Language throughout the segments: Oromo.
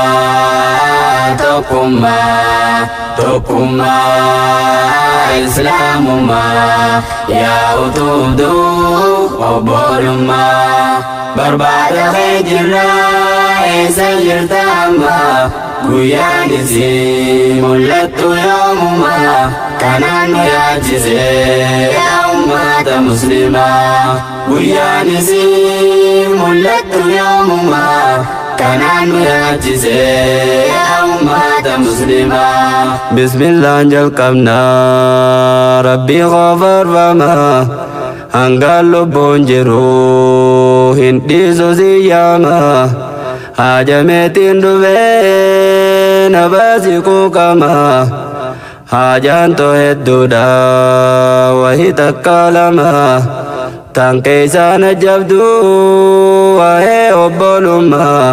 Tokkummaa, tokkummaa, tokkummaa, Islaamummaa, yaa utubduu obbolummaa. Barbaada kee jirra, eessa jirta amma? Guyyaan isii mul'attu yoomuma? Kanaan nu yaachise yaa ummata Muslimaa. Guyyaan isii mul'attu yoomuma? Kanaan nu yaachise yaa ummata Muslimaa. Bismillaan jalqabnaa, Rabbii qofarfama, hanga lubbuun jiru hin dhiisu siyyaama. Haajameetiin dhufee na baasi quuqama. Haajaan too hedduudha, wahi takka lama. Tan keessaan jabduu waa'ee obbolummaa.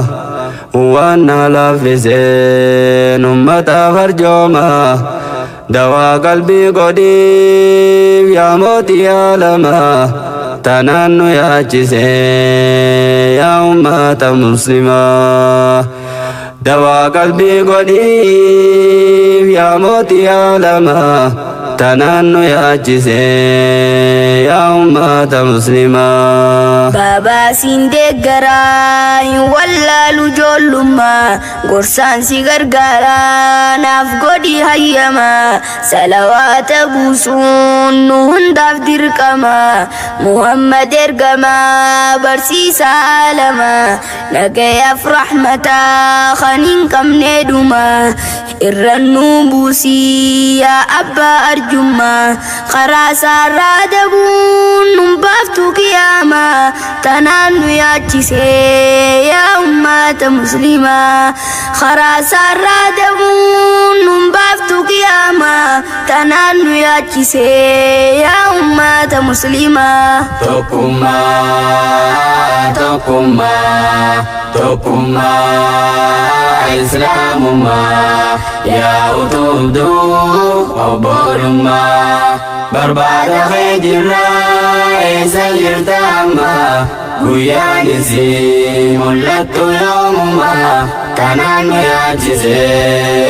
Waan na laaffiseen ummataaf arjooma. Dawaa qalbii godhiif yaa mootii aalamaa. Tanaan nu yaachise yaa ummata Muslimaa. Dawaa qalbii godhiif yaa mootii aalamaa. Tanaan nu yaachise yaa ummata Muslimaa. Baabaa siin deeggaraa, hin wallaalu ijoollummaa, gorsaan si gargaaraa, naaf godhi hayyamaa. Salawaata buusuun nu hundaaf dirqama. Muhammad ergamaa, barsiisaa aalamaa, nagayaaf rahmataa kan hin qabne dhuma. Irrannuu buusii yaa abbaa arjummaa, karaa isaarraa dabuun nun baaftu qiyaamaa. Tanaan nu yaachisee yaa ummata Muslimaa. Karaa isaarraa dabuun nun baaftu qiyaamaa. Tanaan nu yaachisee yaa ummata Muslimaa. Tokkummaa, tokkummaa, tokkummaa, Islaamummaa, yaa utubduu obbolummaa. Barbaada kee jirra, eessa jirta amma? Guyyaan isii mul'attu yoomuma? Kanaan nu yaachise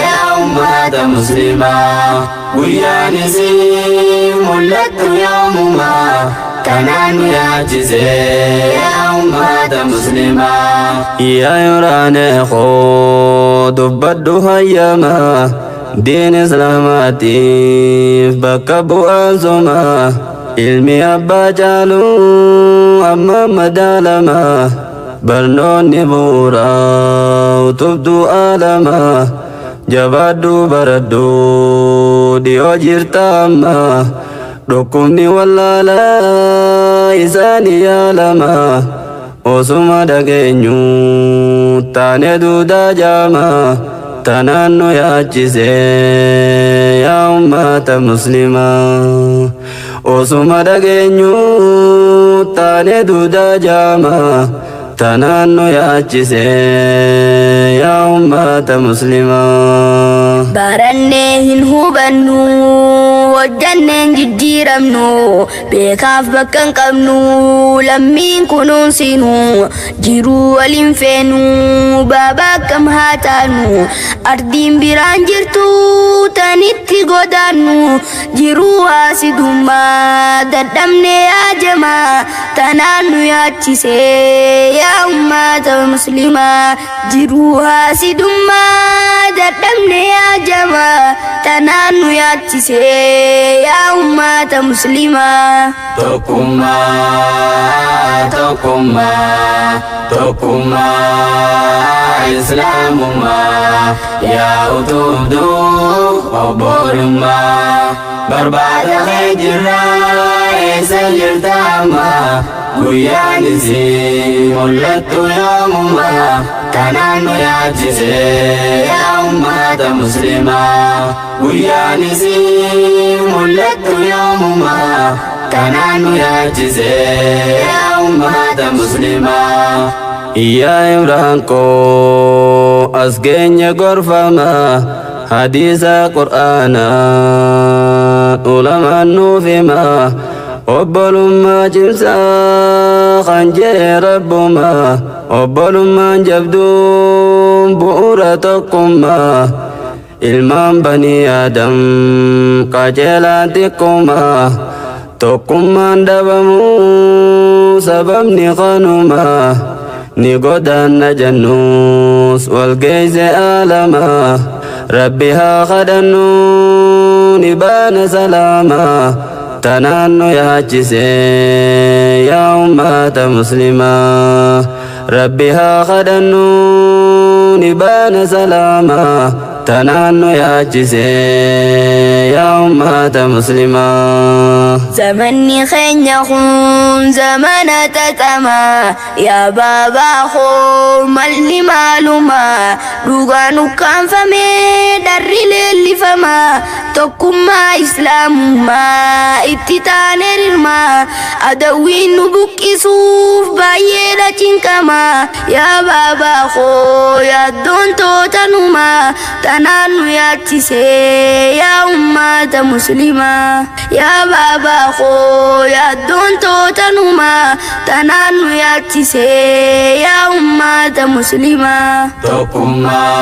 yaa ummata Muslimaa. Guyyaan isii mul'attu yoomuma? Kanaan nu yaachise yaa ummata Muslimaa. Yaa Imraane koo, dubbadhu hayyama. Diin Islaamaatiif bakka bu'aan suma. Ilmi abbaa caalu amma madaalama. Barnoonni bu'uuraa utubduu aalama. Jabaadhu, baradhu, dhiyoo jirta amma. Dhukkubni wallaalaa isaanii yaalama. Osuma dhageenyu taane duudaa jaama. Tanaan nu yaachise yaa ummata Muslimaa. Osuma dhageenyu taane duudaa jaama. Tanaan nu yaachise yaa ummata Muslimaa. Barannee hin hubannu, hojjanneen jijjiiramnu, beekaaf bakka hin qabnu, lammiin kunuunsinu, jiruu waliin feenu. Baaba, akkam haa taanu? Ardiin biraan jirtu tanitti godaannu. Jiruu haasidummaa dadhabnee yaajamaa. Tanaan nu yaachise yaa ummata Muslimaa. Jiruu haasidummaa dadhabnee yaajamaa. Tanaan nu yaachise yaa ummata Muslimaa. Tokkummaa, tokkummaa, tokkummaa, Islaamummaa, yaa utubduu obbolummaa. Barbaada kee jirra, eessa jirta amma? Guyyaan isii mul'attu yoomuma? Kanaan nu yaachise yaa ummata Muslimaa. Guyyaan isii mul'attu yoomuma? Kanaan nu yaachise yaa ummata Muslimaa. Yaa Imraan koo, as geenye gorfama. Hadiisa Qur'aanaa ulamaan nuuf hima. Obbolummaa cimsaa kan jee Rabbuma. Obbolummaan jabduun bu'uura tokkummaa. Ilmaan banii Aadam qajeelaan xiqqummaa. Tokkummaan dhabamuu sababni kanumaa. Ni godaanna jennuus walgeeyse aalamaa. Rabbi haa kadhannu ni baana salaamaa. Tanaan nu yaachise yaa ummata muslimaa. Rabbi haa kadhannu ni baana salaamaa. Tanaan nu yaachise yaa ummata muslimaa. Zamanni keenya kun zamana xaxamaa. Yaa baabaa koo, malli maalumaa? Dhugaan ukkaanfamee, dharri leellifamaa. Tokkummaa islaamummaa itti taane rirmaa. Adawwiin nu buqqisuuf baay'eedha cinqamaa. Yaa baabaa koo, yaaddoon tootanumaa. Tanaan nu yaachisee yaa ummata muslimaa. Yaa baabaa koo, yaaddoon tootanumaa. Tanaan nu yaachisee yaa ummata muslimaa.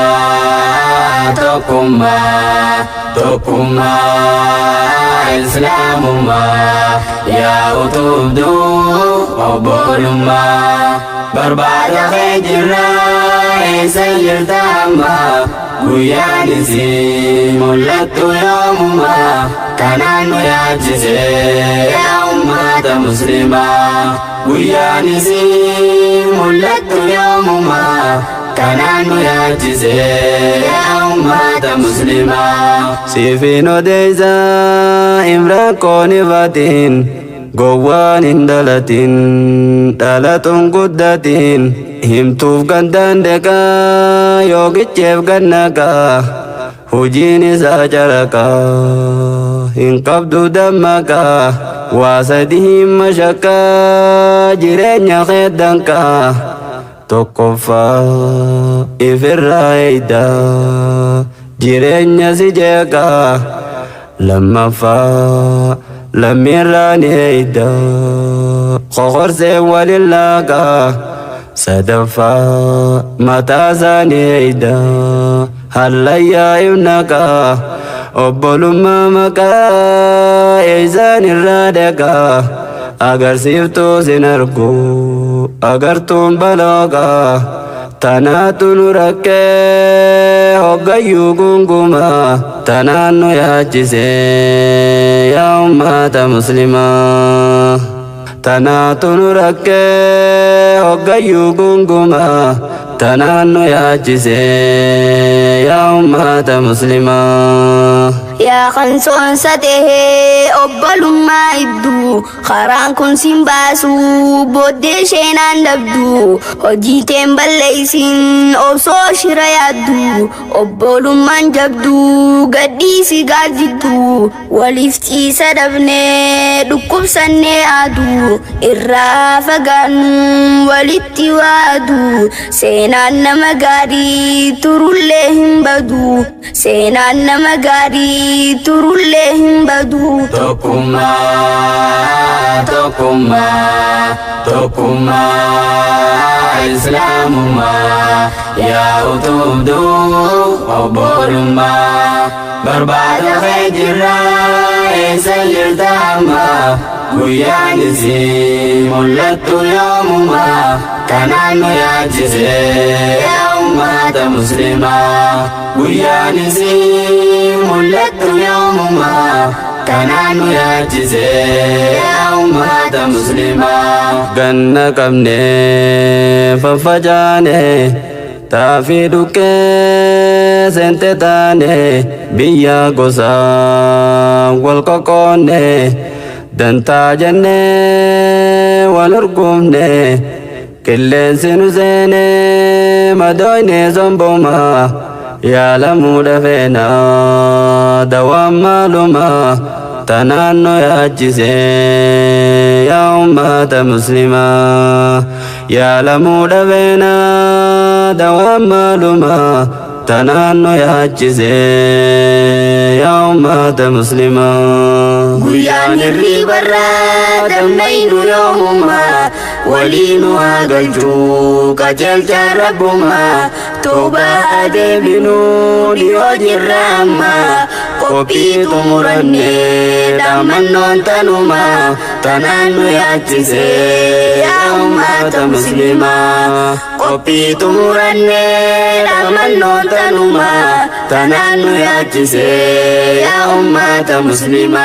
Tokkummaa, tokkummaa, tokkummaa islaamummaa. Yaa utubduu obbolummaa, barbaada kee jirraa, eessa jirta amma? Guyyaan isii mul'attu yoomumaa? Kanaan nu yaachise yaa ummata muslimaa. Guyyaan isii mul'attu yoomumaa? Kanaan nu yaachise yaa ummata muslimaa. Siifin odeessa, Imraan koonifatiin, gowwaan hin dhalatin, dhalatuun guddatin. Himtuuf gandaan deqaa, yookicheef gannaqaa. Hujiin isaa caraqaa, hin qabdu dammaqaa. Waa sadi hin mashakkaa, jireenya keeddanqaa. Tokkoffaa, ifirraa eeydaa, jireenya si jeeqaa. Lammaffaa, lammiirraa ni eeydaa, qoqorseen walin laaqaa. Sadaffaa, mataa isaa ni eeydaa, hallayyaa ibnaqaa. Obbolummaa maqaa eeysaan irraa dhaqaa? Agarsiiftuu sin argu, agartuun balooqaa. Tanaatu nu rakkee hoggayyuu gungumaa. Tanaan nu yaachise yaa ummata muslimaa. Tanaatu nu rakkee hoggayyuu gungumaa. Tanaan nu yaachise yaa ummata muslimaa. Yaa kan soonsa tahee obbolummaa idduu, karaan kun sin baasu, booddee isheenaan dhabdu. Hojii teen balleeysin osoo shira yaaddu. Obbolummaan jabdu gadhiisi gaadiddu. Waliif ciisa dhabnee dhukkubsannee aadu. Irraa fagaannu walitti waadu. Seenaan nama gaarii turullee hin badu. Seenaan nama gaarii turullee hin badu. Tokkummaa, tokkummaa, tokkummaa islaamummaa. Yaa utubduu obbolummaa, barbaada kee jirraa, eessa jirta amma? Guyyaan isii mul'attu yoomumaa? Kanaan nu yaachise yaa ummata muslimaa. Guyyaan isii mul'attu yoomumaa? Kanaan nu yaachise yaa ummata muslimaa. Ganna qabnee faffacaane, xaafii dhukkee seente taane, biyya gosaa wal qoqqoonne, dantaa jennee wal urgufne. Qilleensi nu seenee madooyne somboma. Yaalamuu dhafeena, dawaan maaluma? Tanaan nu yaachise yaa ummata muslimaa. Yaalamuu dhafeena, dawaan maaluma? Tanaan nu yaachise yaa ummata muslimaa. Guyyaan hirriibarraa dammaynu yoomumaa? Walii nu haa galchuu qajeelcha rabbumaa. Toobaa deebinuu dhiyoo jirra amma. Qophii xumurannee dhaammannoon tanumaa. Tanaan nu yaachisee yaa ummata muslimaa. Qophii xumurannee dhaammannoon tanumaa. Tanaan nu yaachisee yaa ummata muslimaa.